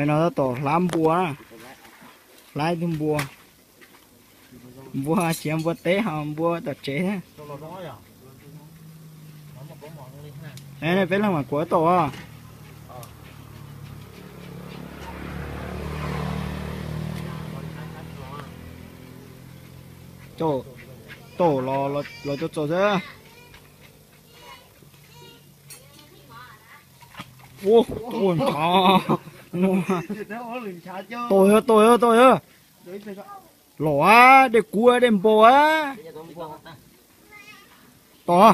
No tab tom hlab npua, hlab ib tug npua, npua tsis yog npua teb ho npua tom tsev. Peb leeg mam kuav tau os. Tau los tau txaus xwb. Ua, ua ntshav. Tau yog, tau yog, tau yog. Los a, dej kub dej npau a. Tau.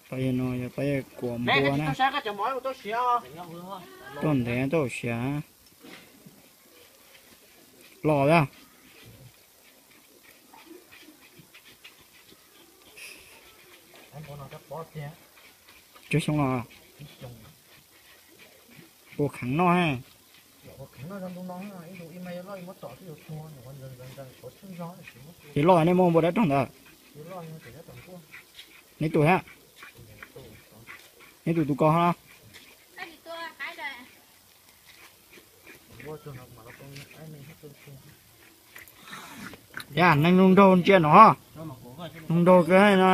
Pab yawg no yog pab yawg kuam npua na. Tuaj ntev tuaj siav. Los a. Tsawg xyoo los? Ua kheev noj. Ces loj nej muab npua dab rog ntawd. Neb tus thiab. Neb tus tus ko ho. Yam neeg zoo nraug ntsia no, zoo nraug kawg no.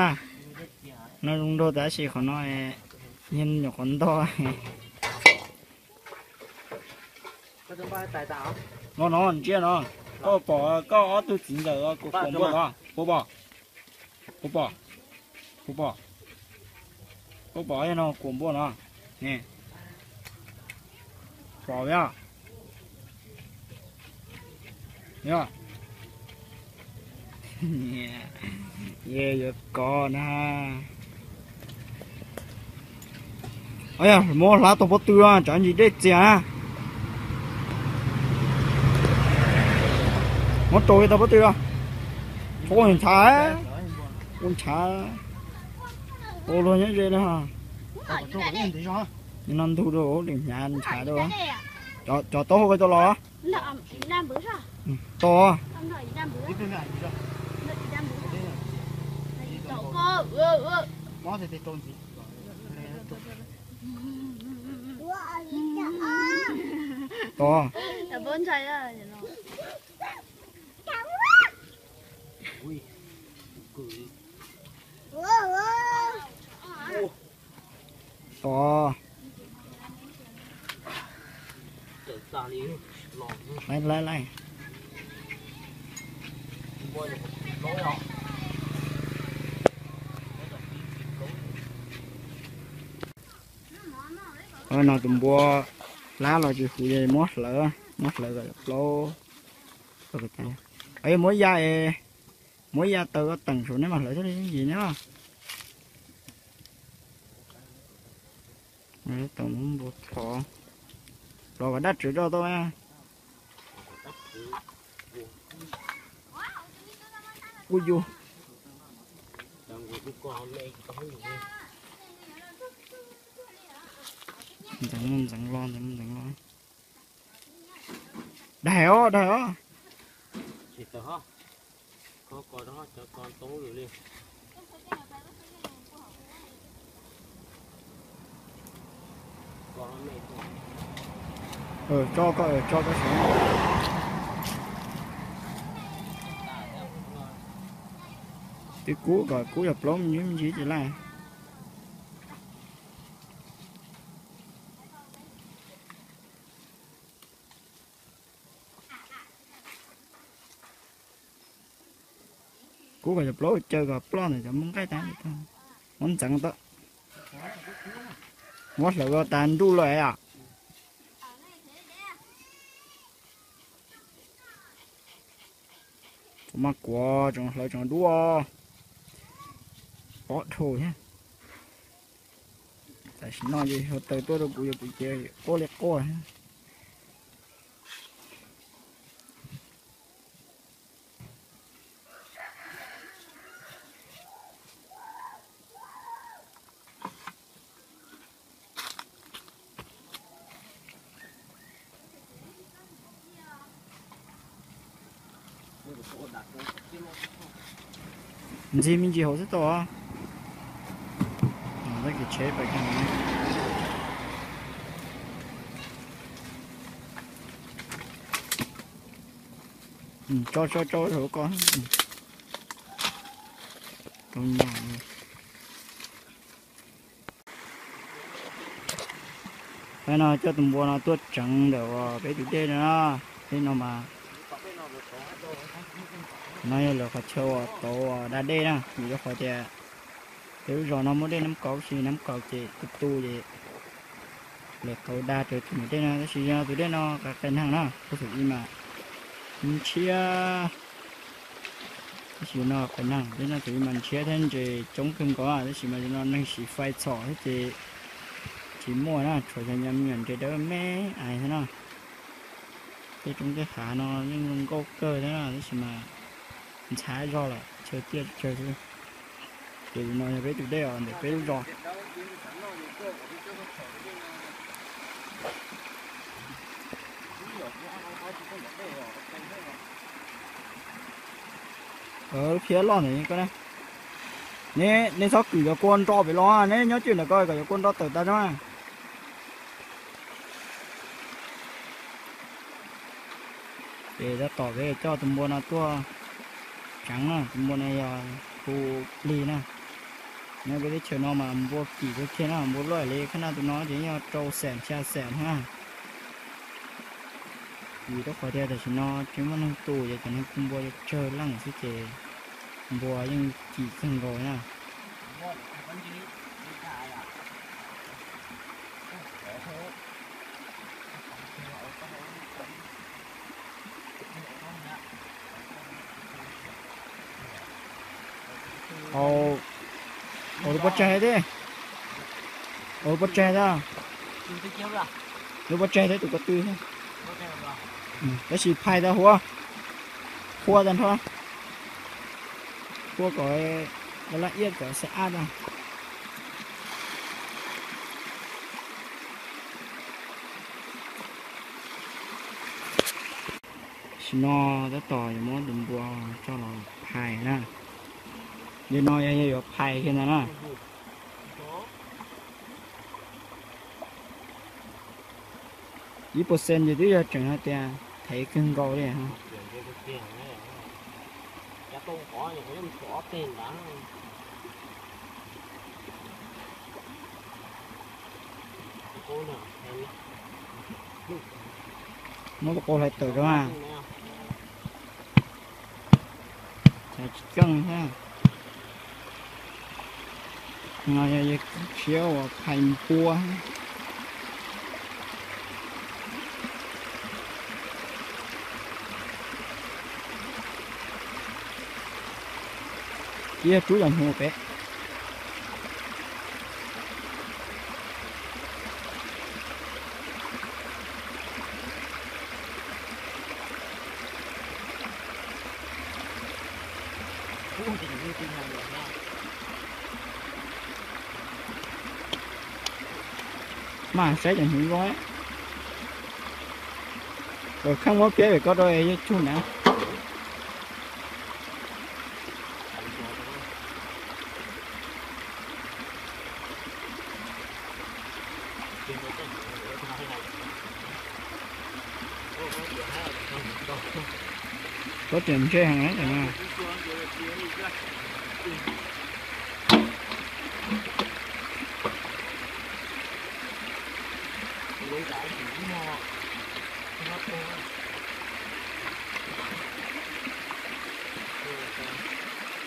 Neeg zoo nraug tab sis qhov no yog nyuam qhuav ntog. No no ntsia no, koj pom koj ob tug txiv ntxawm kuam npua no, puas pom? Puas pom? Puas pom? Puas pom no kuam npua no? Pom yog. Yog, yuav kov na. Yog, muab hlab tau pob tw, tsam ntsis dej txias. Muab rau tau pob tw. Ua ntshav, ua ntshav, ua luag nyob ze na. No ntug rau lwm hnyav ntshav rau. Cov taub hau tau los? Tau. Tau. Tau. Laib laib laib. No tus npua hlab los tsis huv, muab hlawv, muab hlawv kom plaub. Muab ya, muab ya taws koj teem saum nej mam hlawv thiaj li yooj yim ne. Tau npua thov los kom dab tswv rau tau. Kuj yus ntxeev mus ntxeev los, ntxeev mus ntxeev los. Daig os, daig os. Tso koj, tso koj saud. Twb kub kom kub yog plaub me ntsis me ntsis ces laj. Kub kom cov plaub caw kom ploj ntawm cov muaj nqaij tag. Muab ntxeev tau. Muab hlawv tas nruj lawm os. Tsoom maj kuav tsoom hlawv tsoom duab. Pob dhau thiab. Tam sim no ces hluav taws tuaj rau kuv, yog kuv ces quaj li quaj thiab. Ntxig me ntsis hauv xwb tau. Tab kev tsheb pais tso tso tso saum ko. Tab no coj tus npua no tuaj tseev ntawm peb tus dej no. Dej no mas, no yog lawv qhov chaw uas tauv da dej na, vim rau qhov tias peb lub zos no muaj dej Nab Kaus, tab sis Nab Kaus ces tu tu ces lawv tauv da raws tus niam dej no, tab sis yog tus dej no qias qias neeg na, kuv thaum ub mas ntshiab. Tab sis no qias neeg, dej no thaum ub mas ntshiab thiab ntses coob kawg nkaus, tab sis mas no neeg siv fais txhom thiab ces tsis muaj na, tshuav cov me nyuam ntses dawb me ais thiab na. Tej roob tej hav no yeej zoo nkauj kawg thiab na, tab sis mas ntxhab zog lawm, chaw tiaj chaw xwb. Ces no yog peb tus dej os, ntawm peb lub zos. Lub phiab loj ntawm ko, nej txhob kwm cov kua nro pem los, nej nyob cwj ntawm ko kom cov kua nro tawm tas na. Ces tab tom peb coj tus npua no tuaj tseev na, tus npua no yog hu plig na. Nyob peb teb chaws no mas npua kim kawg kiag na, npua loj li khab naj tus no ces yog rau xees xya xees na. Vim rau qhov tias tam sim no tsis muaj neeg tu ces cov neeg tu npua tsawg leej xwb ces npua yeej kim kawg nkaus na. Ua lub pob tsaig thiab, ua lub pob tsaig thiab, lub pob tsaig thiab tus ko tw thiab. Tab sis phais tau huab, huab tag nrho, huab kom laj iab kom xa ab tag. Tam sim no tab tom yuav muab tus npua coj los phais na. Yog no yog yuav phais kiag ntag na. Ib percent ces twb yog tseem hais tias thev kawg nkaus li. Muab tus qau hlais tawm rau na. Tsis keej thiab. No yog yawg siab uas phais npua. Cia rub cov hnyuv pem. Maj saib cov hnyuv zoo. Kheej muab piab pem ko rau yog tsug na. Pob riam ntseg heev na.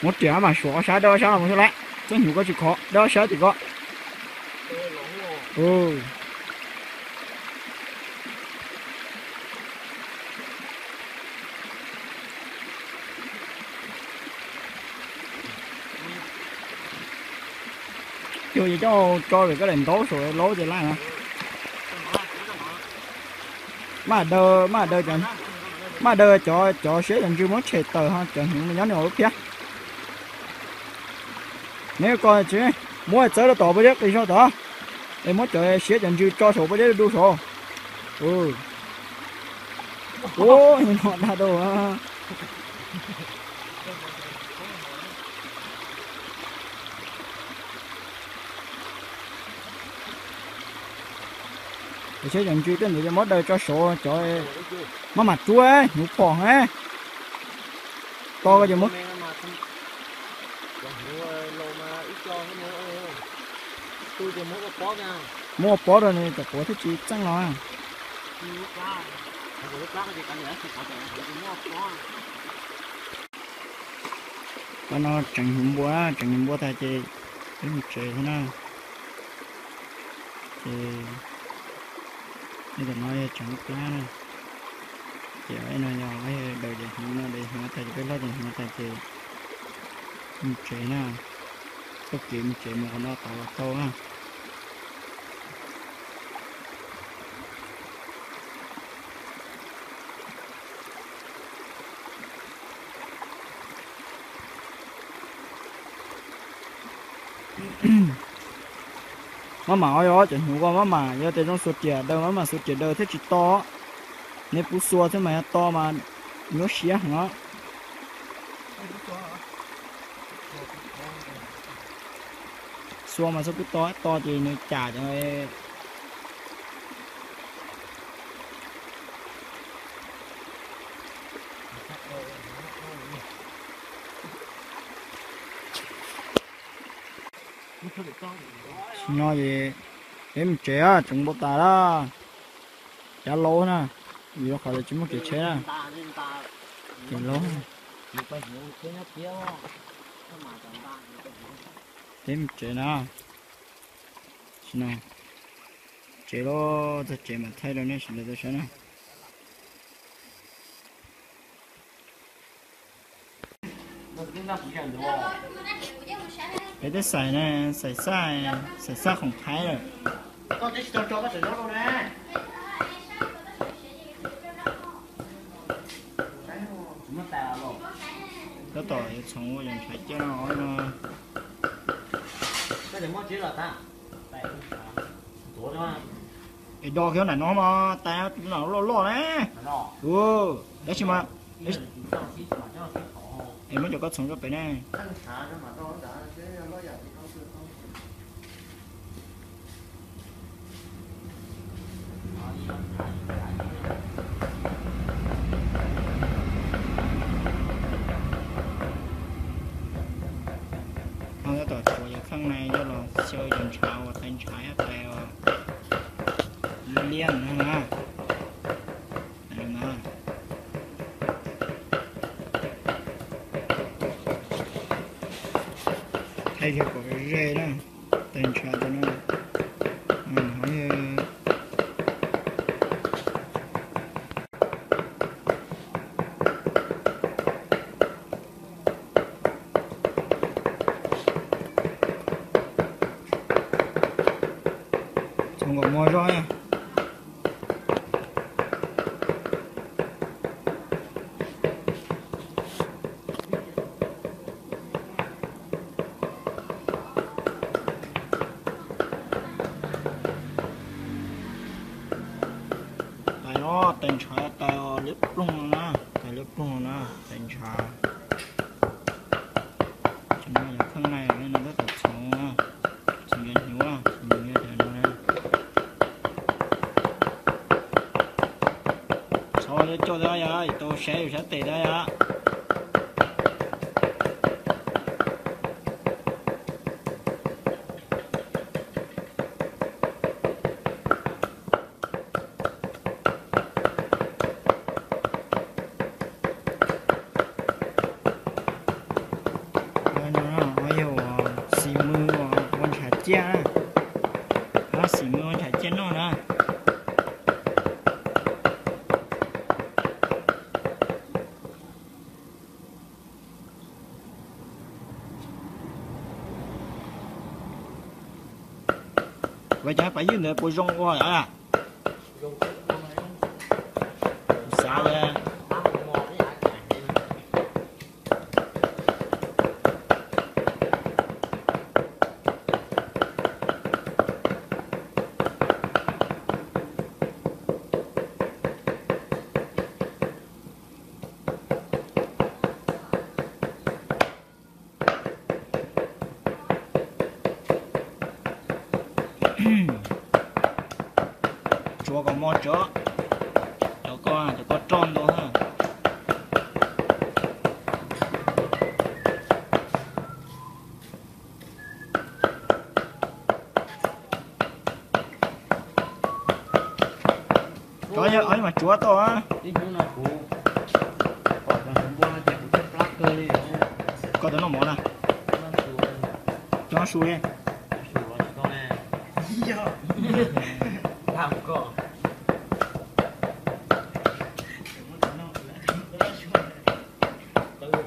Muab riam mas suav ob sab dawb ob sab los mus xwb lawm, txoj hnyuv ko tsis khov, dawb ob sab tim ko. Yog coj tso lawm koj daim ntaub saum laub ces laj na. Maj daw, maj daw, maj daw cov, cov siab cov ntsws muab tshem tawm ho cov hnyuv nyob nws hauv lub phiab. Neb ko tsis muab txawb rau tom pob zeb qis zog tod, es muab cov siab cov ntsws tso saum pob zeb du du saud. Ua no dag dau. Tus tsheb cov ntsws tej ntawd ces muab daws tso saud cov maj mam ruab hnyuv phom na. To ko ces muab, muab ua pob rau nws kom quav thiaj tsis txeej los. Qhov no tseev hnyuv npua, tseev hnyuv npua tag ces peb mus tsev thiab na. Ces tam no yog tseev lub plab na. Ces no yog daws cov hnyuv no, daws hnyuv tag ces peb hlob cov hnyuv tag ces mus tsev na. Txoj kev mus tsev mus qhov no tod los tau na. Maj mam os, cov hnyuv ko maj mam, yog tias zoo xuas riam daws maj mam xuas riam daws thiaj tsis to. Nej pub xuas thiab mas yog to mas nyuaj siab heev os. Xuas mas xuas pub to, to ces nws cam cov. Tam no ces peb mus tsev, tseev npua tas lawm, cav laub na, vim rau qhov tias tsis muaj kev tsheb na, kev laub. Peb mus tsev na, tsev lawm, txog tsev mam thaij rau nej sawv daws tau saib na. Peb twb xais na, xais xaj, xais xaj khoom thaib lawm. Tab tom yuav txhoov ua yog ntshav ciaj no no. Es do kiag nram no mas tais no loj loj na. Tab sis mas es muab cov koj txhoov rau pem ne. Tab tom txhuav cov kheej na coj los xyaw cov ntshav uas tais ntshav tais liab na. Thaij kiag kom ze na, tais ntshav cov no. Txhoov kom mos zog na. Tais no tais ntshav tais liab ploog no na, tais liab ploog no na, tais ntshav. Cov no yog kheej na, no tab tom txhoov, txhoov cov hnyuv, txhoov cov hnyuv tas no. Txhoov coj thiab yom, tau saib yus sab tes thiab yom. Yog xis mws ua ntshav ciaj, xis mws ua ntshav ciaj noj na. Ua cas pab ywj ntawd puas zoo ua yom? Kuv xav li. Kom mos tso, cov ko, cov ko roj ntua. Cov mas tsuav tau. Koj tau noj mov na. Cov su li.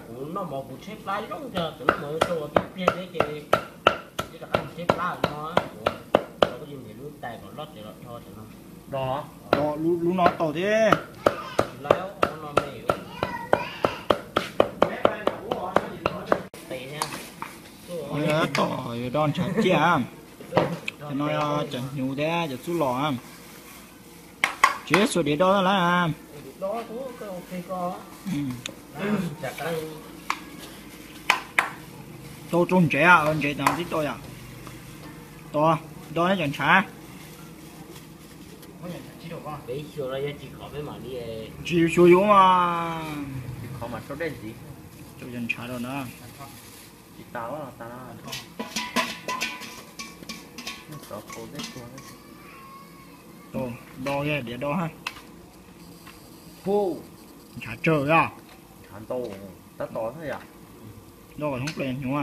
Kuv noj mov kuv tshaib plab zoo kawg, kuv noj mov rau ua tib pliag thiab ces ib rov qab tshaib plab no, kuv rau koj li ntim lub tais kom loj tsev los rho cov no. Lub no tau thiab. Tom yuav do ntshav ciaj. Cov no yog cov hnyuv thiab cov txuj lom. Tsis xuas diav do lawm. Tau rau ntsev, ntsev tas tib tau yom. Tau, do cov ntshav. Tsis xyuas yus mas. Cov ntshav rau na. Do, diav do ha. Ntshav tsawg os. Do kom thoob plaws hnyuv.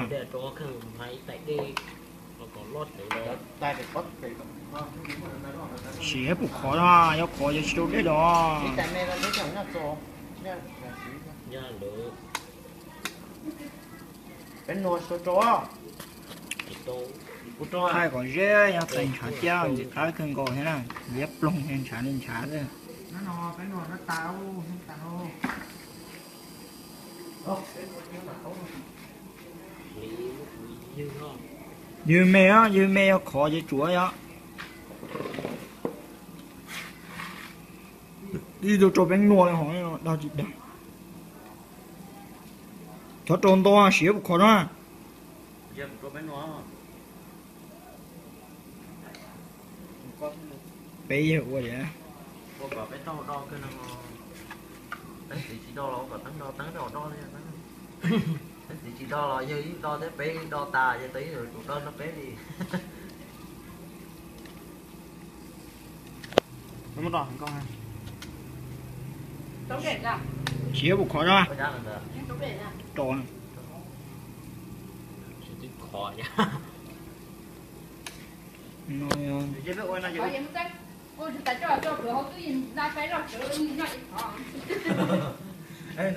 Siv pum qhov no, yog qhov yog tsis rau dej los. Thaij kom ze, yog tais ntshav ciaj ntxim qab kawg nkaus thiab na, liab ploog ntshav li ntshav xwb. Ywg me, ywg me yog qhov ces tsuav yom. Ib tug rau peb nua li hov, dag tsis dag. Thov rau nto siv pum qhov no. Peb yawg ua li. Teeb txiv tsis do los kom teeb do, teeb do do li. Teeb txiv tsis do los yawg ib do thiab peb do tas, yawg tau ib yawg tus do nrog peb li. Siv pum qhov no. Rau.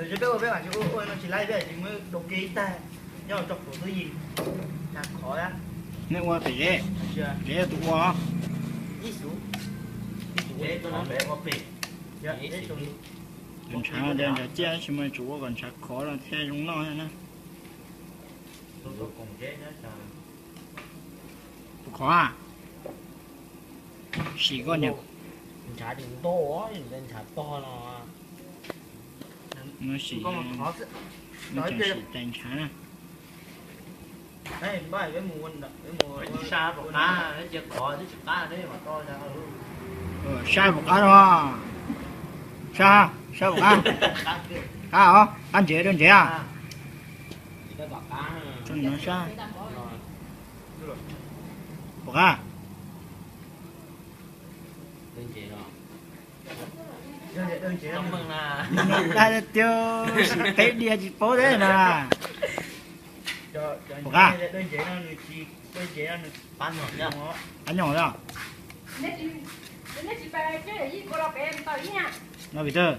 Ntawd peb ua peb mam tsis ua ua no tsis laib peb tsis muab dau ke ib tag, nyob tso pluav twb yig. Ntshav qhov, nej ua pem zeb, zeb yog tus ua. Ib xu, ib xu, ntshav, ntshav ciaj tsis muaj tsuav ua kom ntshav qhov los thiaj zoo noj na. Tus qhov, sim koj niam. Ntshav tsis nto, ntshav tog no. Sim, sim tais ntshav na. Sab pom qab, cia qhov twb tsis qab ne mas to. Sab pom qab no. Sab, sab pom qab. Qab os, qab ntsev, dawb ntsev. Sab pom qab. Dab tiag, sim peb diav tsis paub thiab mas. Pom qab. Qab nyom os. No vim tawg.